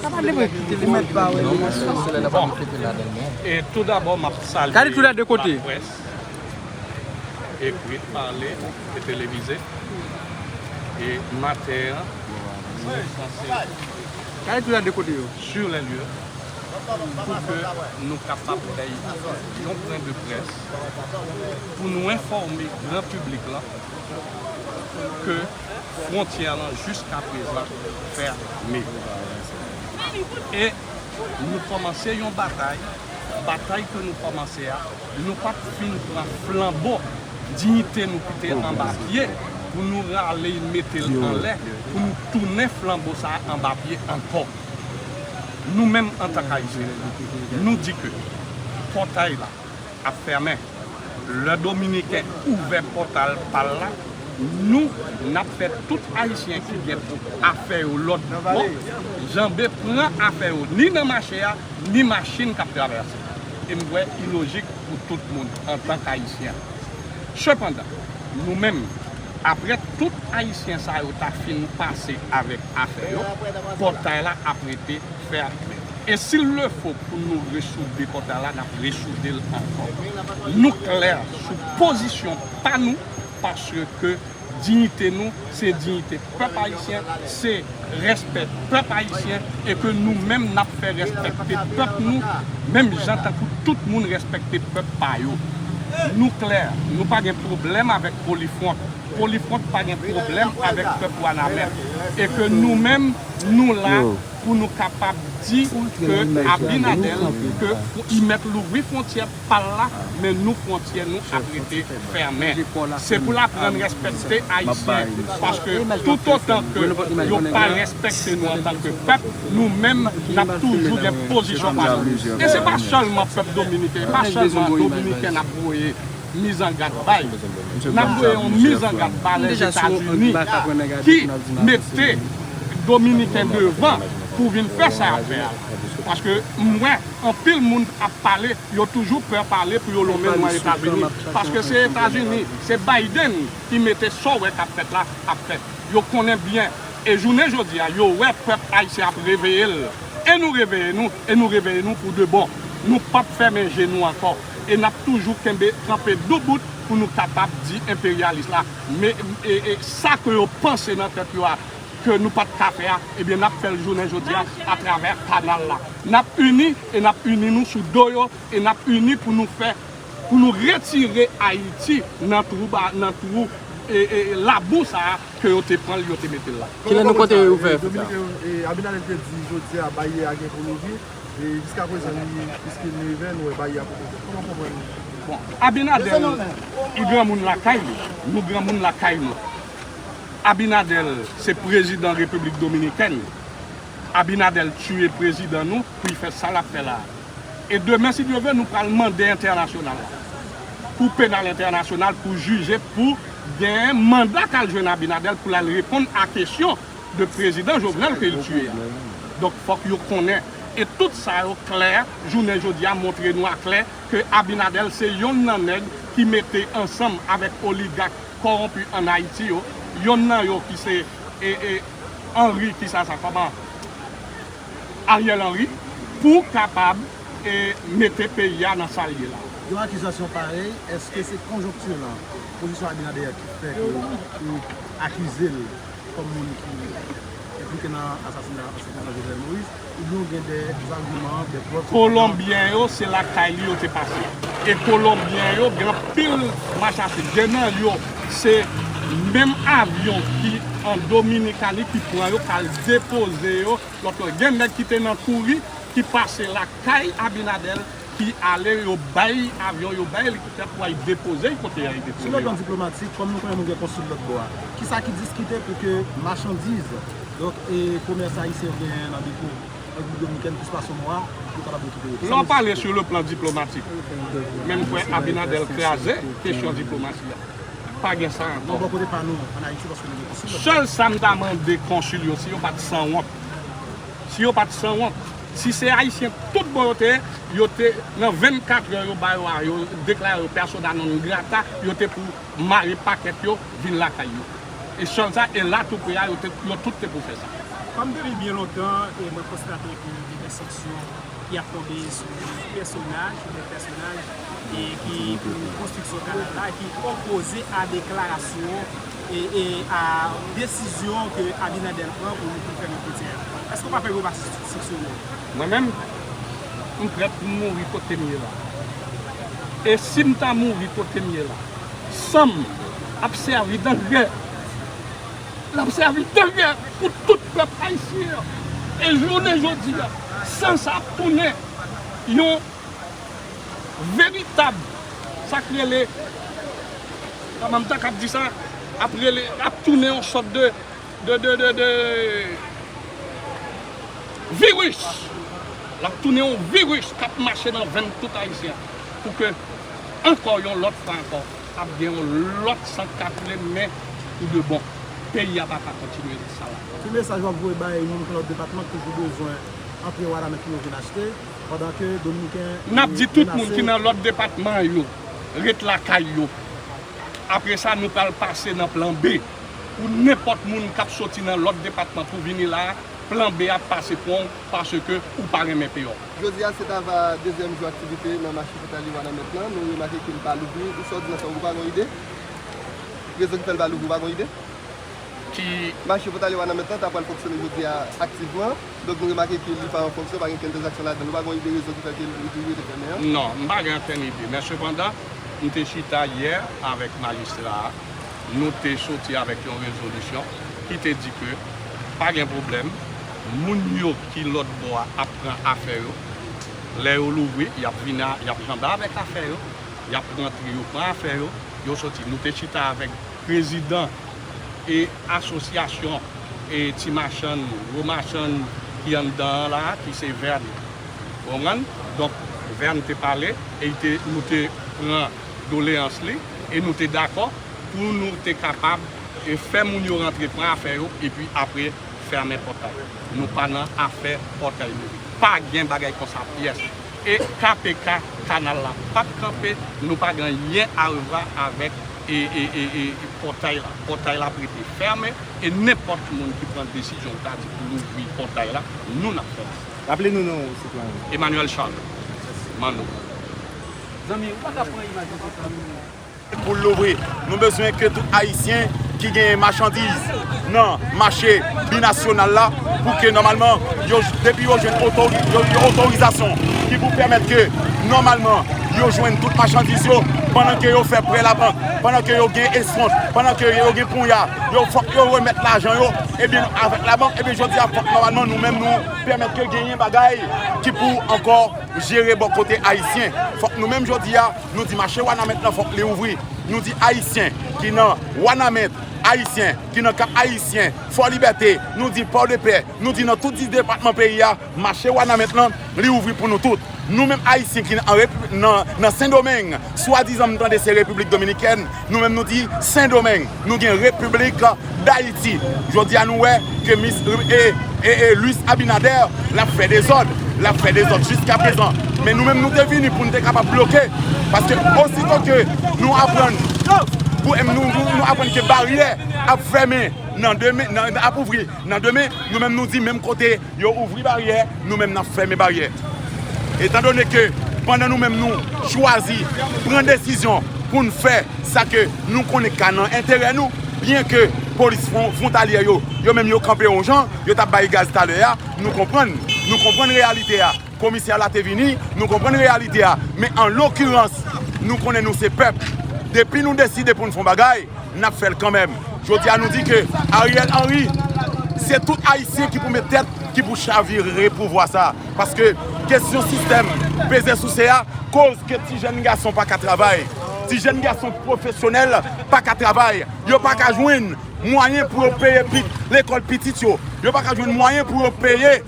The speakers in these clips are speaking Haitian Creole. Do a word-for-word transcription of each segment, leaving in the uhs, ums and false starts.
Sa pa dwe kite li mèt pa wè. Bon, e tou dabò, m ap salye laprès ekrit, pale e televize. E maten an, nou sanse sur les lieux pou ke nou kapab bay yon pwen de près pou nou enfòme gran piblik lan ke fwontyè lan jiskaprezan fèmen. E nou kòmanse yon batay. Batay ke nou kòmanse a, nou p ap fin pran flanbo diyite nou ki te anba pye pou nou rale mete l anlè, pou nou tounen flanbo sa a anba pye ankò. Nou menm, antank Ayisyen, nou di ke pòtay la ap fèmen. Lè Dominiken ouvè pòtal pa l la, nou, n ap fè tout Ayisyen ki gen afè yo lòt bò, janbe pran afè yo ni nan mache a, ni machin k ap travèse. E m kwè ilojik pou tout moun antank Ayisyen. Sepandan, nou menm, apre tout Ayisyen sa yo ta fin pase avèk afè yo, pòtay la ap rete fèmen. E si l le fo pou nou resoude pòtay la, n ap resoude l ankò. Nou klè sou pozisyon pa nou, paske diyite nou, se diyite pèp ayisyen, se respè pèp ayisyen, e ke nou menm n ap fè respekte pèp nou, menm jan tankou tout moun respekte pèp pa yo. Nou klè, nou pa gen pwoblèm avèk Polifwont. Polifwont pa gen pwoblèm avèk pèp Wanament. E ke nou menm, nou la pou nou kapab di ke Abinader, ke pou li mèt louvri fwontyè pa l la, men nou, fwontyè nou ap rete fèmen. Se pou l aprann respekte Ayisyen, paske toutotan ke yo pa respekte nou antanke pèp, nou menm, n ap toujou gen pozisyon pa nou. E se pa sèlman pèp dominiken, e pa sèlman dominiken n ap voye mizangad bay. N ap voye yon mizangad ba Lèzetazini ki mete Dominiken devan pou vin fè sa y ap fè a. Paske m wè anpil moun ap pale, yo toujou pè pale pou yo lonmen nwa Etazini. Paske se Etazini, se Biden ki mete sa w wè k ap fèt la, ap fèt. Yo konnen byen. E jounen jodi a, yo wè pèp ayisyen ap reveye l. E nou reveye nou, e nou reveye nou pou de bon. Nou p ap fèmen je nou ankò. E n ap toujou kenbe, kanpe doubout pou nou kapab di enperyalis la, men, e, e, sa ke yo panse nan tèt yo a, ke nou pa t ka fè a, ebyen, n ap fè l jounen jodi a atravè kanal la. N ap ini, e n ap ini nou sou do yo, e n ap ini pou nou fè, pou nou retire Ayiti nan twou ba, nan twou, e, e, labou sa a ke yo te pran l, yo te mete l la. Kilè nou konte ouvè fèt la? Dominiken yo, e, Abinader te di jodi a baryè a gen pou louvri, e jiskaprezan li, piske li ouvè, nou wè baryè a poko ouvè. Kòman w konprann? Bon, Abinader, li granmoun lakay li, nou granmoun lakay nou. Abinader se prezidan Repiblik Dominikèn. Abinader tiye prezidan nou pou l fè sa l ap fè la a. E demen, si Dye vle, nou pral mande entènasyonal la, Kou Penal Entènasyonal, pou jije, pou genyen manda k al jwenn Abinader pou l al reponn a kesyon de prezidan Jovenel ke l tiye a. Donk, fòk yo konnen. E tout sa yo klè, jounen jodi a montre nou aklè ke Abinader se yonn nan nèg ki mete ansanm avèk oligak kòwonpi ann Ayiti yo, yonn nan yo ki se, e, e, Henry, kisa sa, kòman? Ariel Henry, pou kapab, e, mete peyi a nan sa l ye la. Yon akizasyon parèy, èske se konjonkti lan, pozisyon Abinader ki fè ke ou akize l kòm moun ki enplike nan asasina ansyen prezidan Jovenel Moïse, oubyen w gen de zagiman, de prèv? Kolonbyen yo, se lakay li yo te pase. E Kolonbyen yo gen anpil mach a swiv. Gen nan yo, se menm avyon ki an Dominikani ki pran yo, k al depoze yo lòt bò. Gen nèg ki te nan kouri, ki pase lakay Abinader, ki ale, yo bay avyon, yo bay elikoptè pou al depoze l kote y al depoze l. Sou le plan diplomatik, kòm nou konnen nou gen konsil lòt bò a, kisa ki diskite pou ke machandiz, donk, e komès ayisyen yo genyen nan depo Repiblik Dominikèn plis pase yon mwa, yo kapab rekipere? Lè w pale sou le plan diplomatik, menm kwè Abinader kraze kesyon diplomasi a. Pa gen sa ankò. Non, bò kote pa nou, ann Ayiti, paske nou gen konsil lòt bò. Sèl sa m ta mande konsil yo, si yo pa t sanwont, si yo pa t sanwont, si se Ayisyen tout bon yo te ye, yo te, nan vennkat è, yo ba yo a, yo deklare yo persona non grata, yo te pou mare pakèt yo, vin lakay yo. E sèl sa, e la tou pre a, yo te, yo tout te pou fè sa. Kòm depi byen lontan, e mwen konstate ke gen dè sanksyon ki ap tonbe sou pèsonaj, oubyen pèsonaj, e ki pou konstriksyon kanal la, ki opoze a deklarasyon e, e a desizyon ke Abinader pran pou, pou fèmen fwontyè a. Èske w pa pè yo va sanksyone w? Mwen menm, m prèt pou m mouri kote m ye la. E si m ta mouri kote m ye la, san m ap sèvi dangè, l ap sèvi dangè pou tout pèp ayisyen an. E jounen jodi a, san sa ap tounen yon veritab, sa k rele, kòman m ta kab di sa, ap rele, ap tounen yon sòt de, de, de, de, de viris. L ap tounen yon viris k ap mache nan venn tout ayisyen. Pou ke, ankò yon lòt fwa ankò, ap gen yon lòt san k ap koule, men pou de bon. Peyi a pa ka kontinye sa la. Ki mesaj w ap voye bay moun ki nan lòt depatman ki toujou bezwen antre Wanament pou yo vin achte, pandan ke Dominiken N ap di tout moun ki nan lòt depatman yo, ret lakay yo. Apre sa, nou pral pase nan plan B. Pou nenpòt moun k ap soti nan lòt depatman pou vini la a, plan B ap pase pran w paske ou pa renmen peyòl. Jodi a, se ta va dezyèm jou aktivite nan mache Fwontalier Wanament lan. Nou remake ke l pa louvri. Ou sa w di nan sa, ou pa gen ide? Rezon ki fè l pa louvri, ou pa gen ide? Ki mache Fwontalier Wanament lan ta pral fonksyone jodi a aktivman. Donk, nou remake ke li pa an fonksyon, pa gen kenn tranzaksyon ladan l. Ou pa gen ide rezon ki fè ke li, li rete fèmen an? Non, m pa gen okenn ide. Men sepandan, m te chita yè avèk majistra a. Nou te soti avèk yon rezolisyon ki te di ke pa gen pwoblèm, moun yo ki lòt bò a ap pran afè yo. Lè yo louvri, y ap vin a, y ap janbe avèk afè yo, y ap rantre, yo pran afè yo, yo soti. Nou te chita avèk prezidan e asosyasyon e ti machann, gwo machann ki anndan an la, ki se Vèn. Ou konprann? Donk, Vèn te pale e te, nou te pran doleyans li e nou te dakò pou nou te kapab e fè moun yo rantre pran afè yo epi apre fèmen pòtay. Nou pa nan afè pòtay louvri. Pa gen bagay konsa pyès. E K P K, kanal la p ap kanpe, nou pa gen anyen a revwa avèk e, e, e, e, pòtay la. Pòtay la ap rete fèmen e nenpòt moun ki pran desizyon ta di pou louvri pòtay la, nou n ap fè l. Raple nou non w, sitwayen. Emmanuel Charles, Manno. Zanmi, ou pa ka pran imaj yo konsa, non. Pou l louvri, nou bezwen ke tout Ayisyen ki genyen machandiz nan mache binasyonal la, pou ke nòmalman, yo, depi yo jwenn otori-, yo, yo otorizasyon ki pou pèmèt ke nòmalman yo jwenn tout machandiz yo, pandan ke yo fè prè labank, pandan ke yo gen eskont, pandan ke yo gen ponya, yo fòk yo remèt lajan yo, ebyen, avèk labank, ebyen, jodi a, fòk nòmalman nou menm nou pèmèt ke genyen bagay ki pou ankò jere bò kote ayisyen. Fòk nou menm jodi a, nou di mache Wanament lan fòk li ouvri. Nou di ayisyen ki nan Wanament, ayisyen ki nan Kap Ayisyen, Fò Libète, nou di Pòdepè, nou di nan tout dis depatman peyi a, mache Wanament lan, li ouvri pou nou tout. Nou menm ayisyen ki nan, Repi-, nan, nan Sendomeng, swadizan m tande se Repiblik Dominikèn, nou menm nou di Sendomeng, nou gen Repiblik Dayiti. Jodi a nou wè ke mis, e, e, e Luis Abinader, l ap fè dezòd, l ap fè dezòd jiskaprezan. Men nou menm nou te vini pou n te kapab bloke, paske osito ke nou aprann, pou, nou, nou, nou aprann ke baryè ap fèmen nan demen, nan, ap ouvri nan demen, nou menm nou di menm kote yo ouvri baryè, nou menm n ap fèmen baryè. Etandone ke pandan nou menm nou chwazi pran desizyon pou n fè sa ke nou konnen ka nan enterè nou, byen ke polis fwon-, fwontalyè yo, yo menm yo kanpe yon jan, yo t ap bay gaz talè a, nou konprann, nou konprann reyalite a. Komisè la te vini, nou konprann reyalite a. Men an lokirans, nou konnen nou se pèp. Depi nou deside pou n fè yon bagay, n ap fè l kanmenm. Jodi a nou di ke Ariel Henry, se tout Ayisyen ki pou met tèt, ki pou chavire pouvwa sa. Paske kesyon sistèm peze souse a, koz ke ti jèn gason pa ka travay. Ti jèn gason pwofesyonèl pa ka travay. Yo pa ka jwenn mwayen pou yo peye pi-, lekòl pitit yo. Yo pa ka jwenn mwayen pou yo peye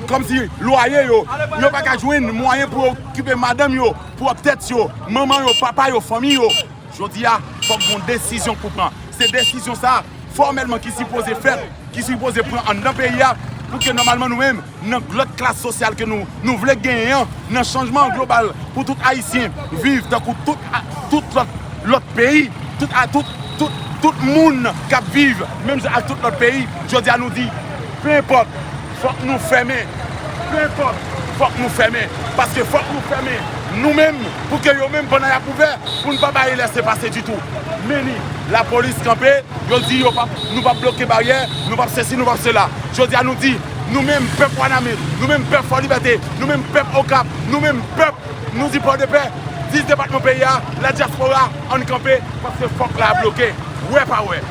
kòmsi lwaye yo. Yo pa ka jwenn mwayen pou yo okipe madanm yo, pwòp tèt yo, manman yo, papa yo, fanmi yo. Jodi a, fòk gon desizyon pou pran. Se desizyon sa, fòmèlman, ki sipoze fèt, ki sipoze pran anndan peyi a, pou ke nòmalman nou menm, nan lòt klas sosyal ke nou, nou vle genyen an, nan chanjman global, pou tout Ayisyen viv tankou tout, a, tout lòt, lòt peyi, tout, a, tout, tout, tout moun k ap viv menm jan ak tout lòt peyi. Jodi a nou di, Pe enpòt, fòk nou fèmen. Pe enpòt, fòk nou fèmen. Paske fòk nou fèmen nou menm, pou ke yo menm, pandan y ap ouvè, pou n pa bay lèse pase ditou. Men ni lapolis kanpe, yo di yo p ap, nou p ap bloke baryè, nou p ap sesi, nou p ap sela. Jodi a nou di, nou menm pèp Wanament, nou menm pèp Fò Libète, nou menm pèp Okap, nou menm pèp, nou di Pòdepè, dis depatman peyi a, ladyaspora, ann kanpe, paske fòk la bloke. Wè pa wè.